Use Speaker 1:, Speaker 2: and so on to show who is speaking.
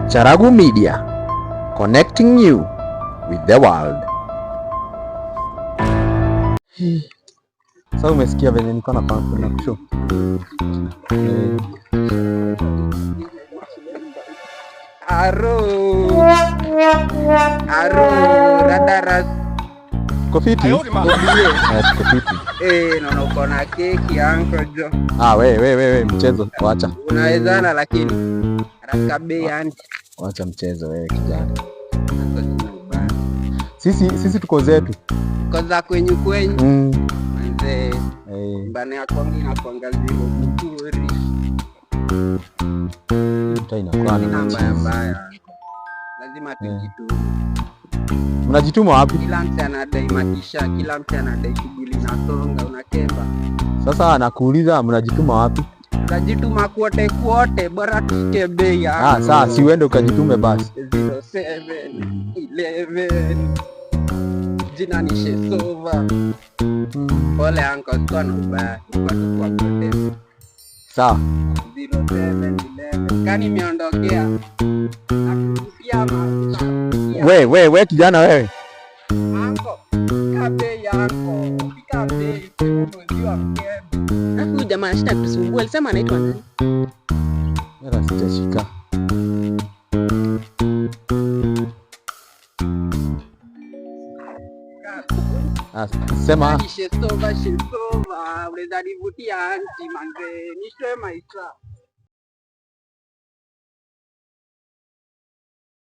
Speaker 1: Charagu Media, connecting you with the world. Sasa umesikia venye niko na na kushow.
Speaker 2: Aro. Aro, radaras.
Speaker 1: Kofiti? Eh, tuko fiti.
Speaker 2: Eh, naona uko na keki anko jo.
Speaker 1: Ah, we we we we mchezo wacha.
Speaker 2: Unawezana lakini. Rafika bei yani.
Speaker 1: Wacha mchezo wewe kijana. Sisi tuko zetu.
Speaker 2: Koza kwenyu kwenyu. Manze.
Speaker 1: Eh.
Speaker 2: Mbane ya kwangu inakuanga zero mzuri.
Speaker 1: Mtaa inakuwa na
Speaker 2: Sina mbaya
Speaker 1: machizi.
Speaker 2: Mbaya. Lazima tujitume.
Speaker 1: Mnajituma wapi?
Speaker 2: Kila mtu anadai matisha, kila mtu anadai shughuli nasonga, unakemba.
Speaker 1: Sasa nakuuliza mnajituma wapi?
Speaker 2: Tunajituma kwote kwote, bora tushike bei.
Speaker 1: Ah, saa si uende ukajitume basi.
Speaker 2: 07 11 jina ni Shesova. Pole anko, sikuwa na ubaya, nilikuwa tu kwa gote.
Speaker 1: Sawa.
Speaker 2: 07 11 kani imeondokea nakuvutia mafuta.
Speaker 1: We we we kijana wewe.
Speaker 2: Anko, fika bei anko, fika bei, umeziwa mkebe.
Speaker 3: Alafu huyu jamaa anashinda kutusumbua. Alisema anaitwa nani?
Speaker 1: Mimi sijashika. Ah, sema
Speaker 2: Ni Shesova, Shesova, unaweza nivutia anti manze, nishwe maisha.